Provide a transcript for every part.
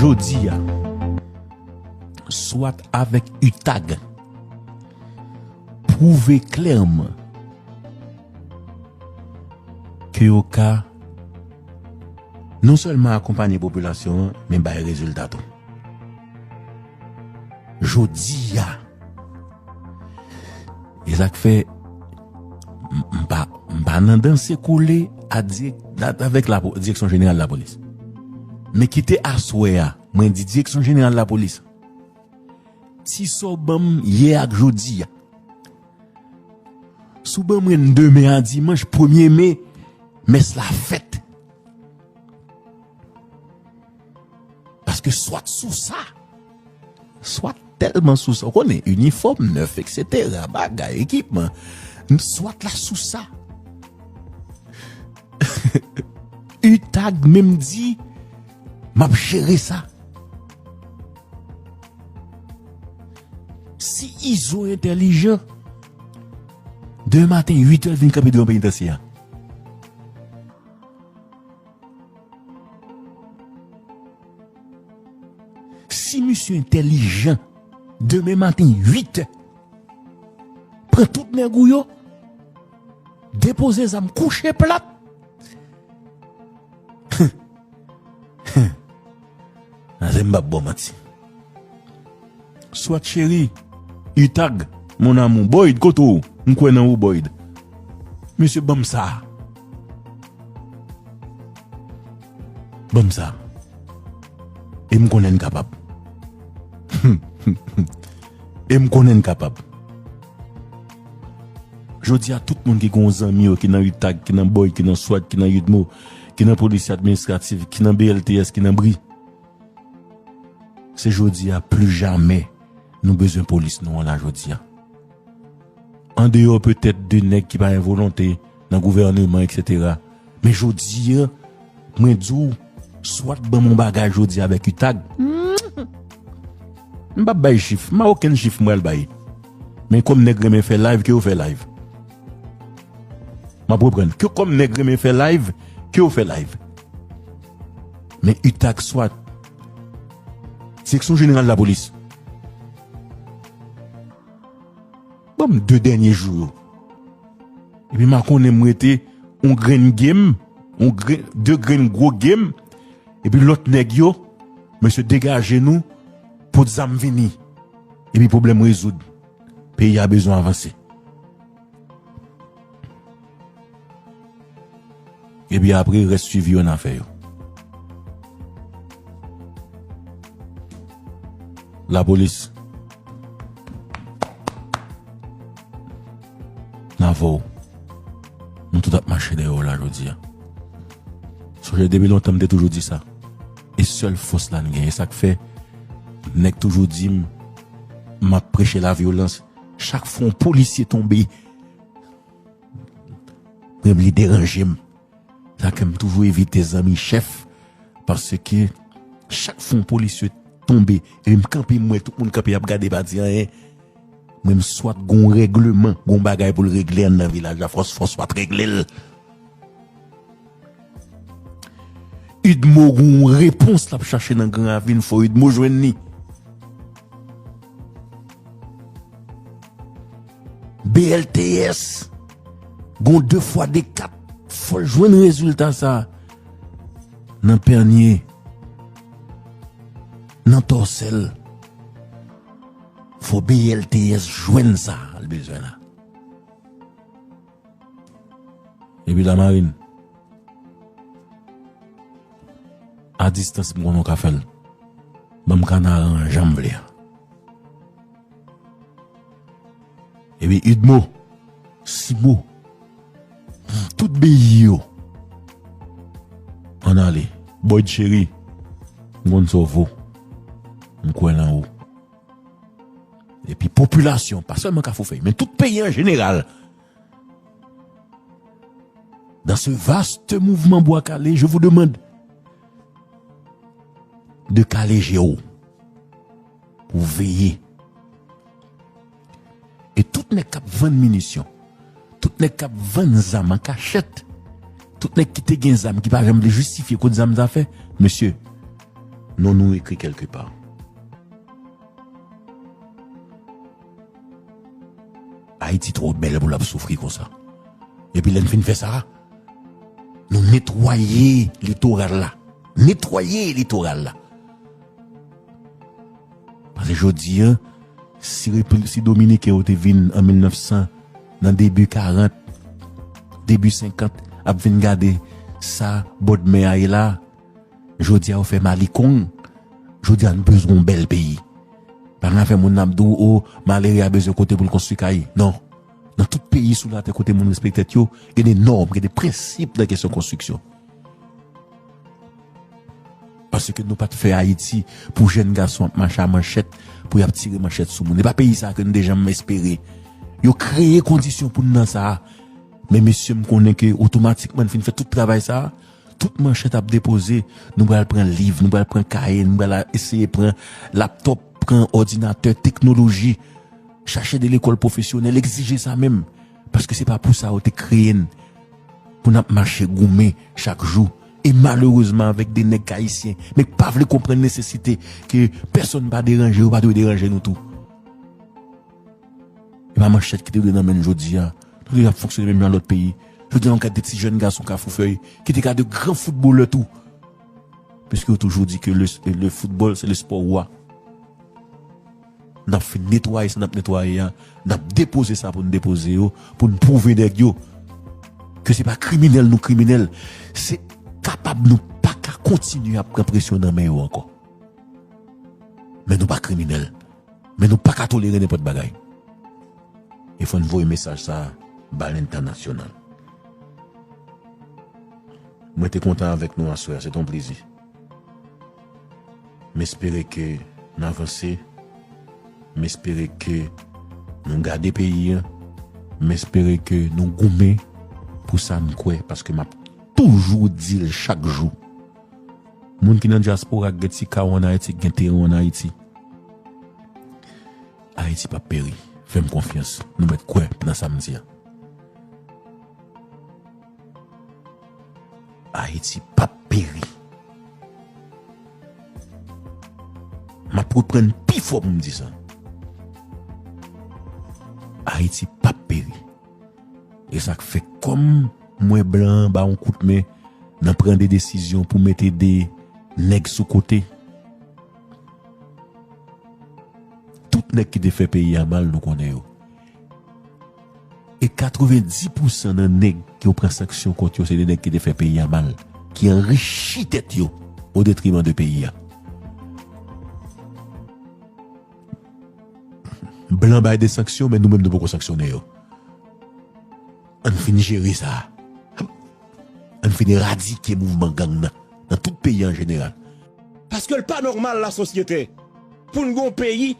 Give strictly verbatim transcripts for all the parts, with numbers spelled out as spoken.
Jodi a, swat avèk UTAG pwouve klèman ke yo ka non sèlman akonpanye popilasyon an, men bay rezilta tou. Jodi a, e sa k fè m, m pa, m pa nan danse kole a dirèk, a, avèk lapo-, Direksyon Jeneral Lapolis. Men kite aswè a, mwen di Direksyon Jeneral Lapolis, ti sa w ban m yè ak jodi a, si w ban mwen demen a dimanch, premye me, mès la fèt. Paske swat sou sa. Swat tèlman sou sa. Ou konnen, inifòm nèf, etsetera, bagay, ekipman. Swat la sou sa. UTAG menm di, m ap jere sa. Si Izo entèlijan, demen maten, uit è, l vin kanpe devan penitansye a. Si misye entèlijan, demen maten, uit è, pran tout nèg ou yo, depoze zam, kouche plat. Nan se m p ap ba w manti. Swat cheri, UTAG, mon amour, Boyd, kote w? M kwè nan ou, Boyd. Mesye, ban m sa. Ban m sa. E m konnen n kapab. E m konnen n kapab. Jodi a, tout moun ki gen yon zanmi yo, ki nan UTAG, ki nan Boyd, ki nan swat, ki nan UDMO, ki nan polis administratif, ki nan B L T S, ki nan bri, se jodi a, pli jamè, nou bezwen polis nou an la jodi a. Andeyò petèt de nèg ki pa gen volonte nan gouvèneman, etsetera. Men jodi a, mwen di w, swat ban m yon bagay jodi avèk UTAG. M p ap bay chif, m pa okenn chif m pral bay. Men kòm nèg renmen fè live, ke yo fè live. M ap reprann. Ke kòm nèg renmen fè live, ke yo fè live. Men UTAG, swat, Direksyon Jeneral Lapolis, ban m de dènye jou yo. Epi m a konnen m rete yon grenn game, yon grenn, de grenn gwo game. Epi lòt nèg yo, mesye, degaje nou, pot zam vini. Epi pwoblèm rezoud. Peyi a bezwen avanse. Epi apre, rès swivi yo n a fè yo. Lapolis, n avè w. Nou tout ap mache dèyè w la jodi a. Sonje, depi lontan, m te toujou di sa. E sèl fòs la n genyen. E sa k fè, nèg toujou di m, m ap preche lavyolans. Chak fwa yon polisye tonbe, mwen vle deranje m. Sa k fè m toujou evite zanmi chèf. Paske chak fwa yon polisye tonbe, epi m kanpe, m wè tout moun kanpe, y ap gade, pa di anyen. Mwen, m swat gon règleman, gon bagay pou l regle anndan vilaj la, fòs, fòs pa t regle l. UDMO gon repons l ap chache nan Gran Ravin, fò UDMO jwenn li. B L T S, gon de fwa de kat, fò l jwenn rezilta sa nan Pènye, nan Tòsèl. Fò B L T S jwenn sa l bezwen la. Epi Lamarin, a distans m konnen w ka fè l. Ban m Kanaran an jan m vle a. Epi UDMO, CIMO, tout beyi yo. Ann ale. Boyd cheri, m konn sa w vo. M kwè nan ou. Epi popilasyon, pa sèlman Kafou Fèy, men tout peyi an jeneral. Dans ce vaste mouvement Bwa Kale, je vous demande de kale je w pou veye. E tout nèg k ap vann minisyon, tout nèg k ap vann zam an kachèt, tout nèg ki te gen zam ki pa janm vle jistifye kot zam sa fè, mesye, Non nou ekri kèlkepa. Ayiti twò bèl pou l ap soufri konsa. Epi lè n fin fè sa, nou netwaye litoral la. Netwaye litoral la. Paske jodi a, si, Repib- si Dominiken yo te vin an mil nèf san, nan debi karant, debi senkant, ap vin gade sa bòdmè a ye la, jodi a yo fè malikong. Jodi a nou bezwen yon bèl peyi. Pa gen afè moun ap di w, o, malere a bezwen kote pou l konstwi kay. Non. Nan tout peyi sou latè kote moun respekte tèt yo, gen de nòm, gen de prensip nan kesyon konstriksyon. Paske nou pa t fè Ayiti pou jèn gason ap mache a manchèt, pou y ap tire manchèt sou moun. E pa peyi sa a ke nou te janm espere. Yo kreye kondisyon pou n nan sa a. Men mesye, m konnen ke otomatikman n fin fè tout travay sa a, tout manchèt ap depoze, nou pral pran liv, nou pral pran kaye, nou pral eseye pran laptòp, pran òdinatè, teknoloji, chache de lekòl pwofesyonèl, egzije sa menm. Paske se pa pou sa yo te kreye n, pou n ap mache goumen chak jou. E malerezman avèk de nèg ayisyen, men k pa vle konprann nesesite ke pèsonn pa deranje yo, pa dwe deranje nou tou. E pa manchèt ki te dwe nan men n jodi a. Nou te ap fonksyone menm jan lòt peyi. Jodi a, nou gade de ti jèn gason Kafoufèy ki te ka de gran foutbolè tou. Piske yo toujou di ke le, le foutbòl, se le spò wa. N ap fin netwaye sa n ap netwaye a. N ap depoze sa pou n depoze yo, pou n pwouve nèg yo ke se pa kriminèl nou kriminèl. Se kapab nou pa ka kontinye ap pran presyon nan men yo ankò. Men nou pa kriminèl. Men nou pa ka tolere nenpòt bagay. E fò n voye mesaj sa a ba lentènasyonal. Mwen te kontan avèk nou aswè a, se t on plezi. M espere ke n avanse. M espere ke nou gade peyi a. M espere ke nou goumen pou sa n kwè, paske m ap toujou di l chak jou. Moun ki nan dyaspora, k gen ti kay ann Ayiti, k gen teren ann Ayiti. Ayiti p ap peri. Fè m konfyans. Nou mèt kwè nan sa m di a. Ayiti p ap peri. M ap reprann pi fò pou m di sa. Ayiti p ap peri. E sa k fè kòm mwen blan an ba yon kout men nan pran de desizyon pou mete de nèg sou kote. Tout nèg ki te fè peyi a mal, nou konnen yo. E katrevenndis pousan nan nèg yo pran sanksyon kont yo, se de nèg ki te fè peyi a mal, ki anrichi tèt yo o detriman de peyi a. Blan bay de sanksyon, men nou menm nou poko sanksyone yo. Ann fin jere sa. Ann fin eradike mouvman gang nan, nan tout peyi an jeneral. Paske l pa nòmal, lasosyete, pou n gen yon peyi,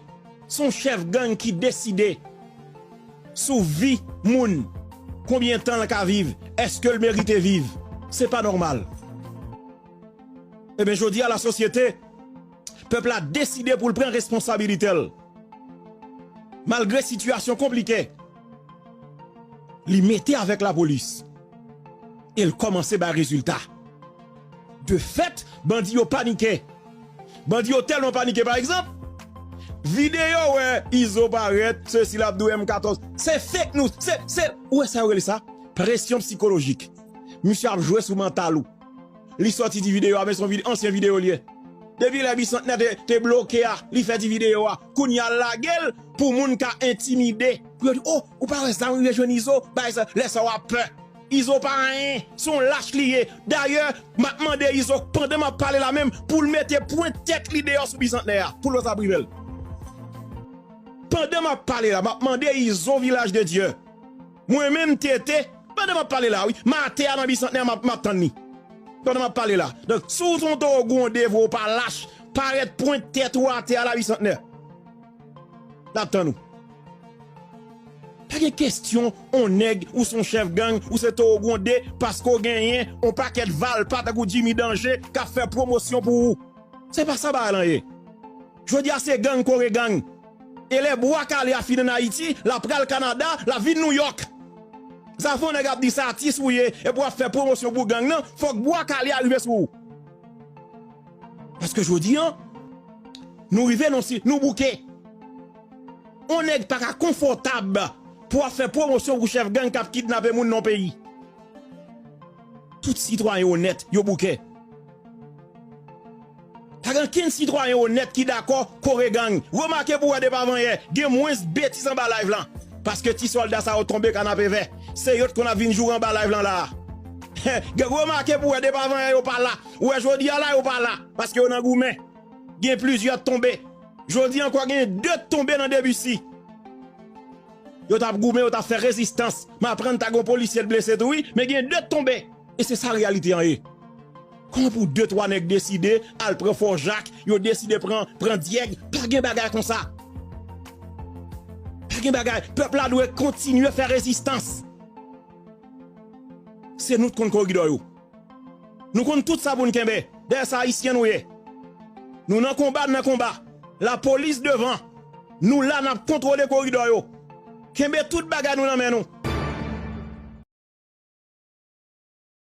se yon chèf gang ki deside sou vi moun, konbyen tan l ka viv, èske l merite viv. Se pa nòmal. Ebyen, jodi a, lasosyete, pèp la deside pou l pran responsabilite l. Malgre sitiyasyon konplike, li mete avèk lapolis. E l kòmanse bay rezilta. De fèt, bandi yo panike. Bandi yo tèlman panike, pa egzanp, videyo wè Izo parèt, sesi l ap dwe M katòz. Se fake news. Se, se, ou wè sa yo rele sa? Presyon sikolojik. Misye ap jwe sou mantal ou. Li sòti di videyo a, men se yon vide-, ansyen videyo li ye. Depi lè Bisantnè te, te bloke a, li fè ti videyo a. Kounye a, l lage l pou moun ka entimide. Pou yo di, o, ou pa wè zam rive jwenn Izo? Bagay sa, lè sa w ap pè. Izo pa anyen, se yon lach li ye. Dayè, m ap mande Izo, pandan m ap pale la menm, pou l mete pwent tèt li deyò sou Bisantnè a, pou l wè sa ap rive l. Pandan m ap pale la, m ap mande Izo Vilaj de Dye. Mwen menm, Tete, pandan m ap pale la, wi, m atè a nan Bisantnè a, m ap, m ap tann li. Pandan m ap pale la. Donk, si w se yon towo gwonde vre, w pa lach, parèt pwent tèt ou atè a la Bisantnè. N ap tann ou. Pa gen kesyon, on nèg, ou se yon chèf gang, ou se towo gwonde, paske w genyen on pakèt valpa tankou Jimmy Danger k ap fè pwomosyon pou ou. Se pa sa bagay lan ye. Jodi a se gang kore gang. E lè bwa kale a fin ann Ayiti, l ap pral Kanada, l ap vin Nouyòk. Zafè yon nèg ap di se atis ou ye, epi w ap fè pwomosyon pou gang nan, fòk bwa kale a rive sou ou. Paske jodi an, nou rive nan si, nou bouke. On nèg pa ka konfòtab pou ap fè pwomosyon pou chèf gang k ap kidnape moun nan peyi. Tout sitwayen onèt, yo bouke. Pa gen kenn sitwayen onèt ki dakò kore gang. Remake pou wè depi avanyè, gen mwens betiz anba live lan. Paske ti sòlda sa yo tonbe kanapevè. Se yo t konn ap vin joure anba live lan la. Remake pou wè depi avanyè yo pa la. Ou wè jodi a la yo pa la. Paske yo nan goumen. Gen plizyè t tonbe. Jodi ankò gen de t tonbe nan Debisi. Yo t ap goumen, yo t ap fè rezistans. M aprann ta gen yon polisye t blese tou wi, men gen de t tonbe. E se sa reyalite an ye. Kòman pou de twa nèg deside al pran Fò Jak, yo deside pran, pran Dyèg, pa gen bagay konsa. Pa gen bagay, pèp la dwe kontinye fè rezistans. Se nou k konn koridò yo. Nou konn tout sa pou n kenbe. Dayè se Ayisyen nou ye. Nou nan konba, n nan konba. Lapolis devan. Nou la, n ap kontwole koridò yo. Kenbe tout bagay nou nan men nou.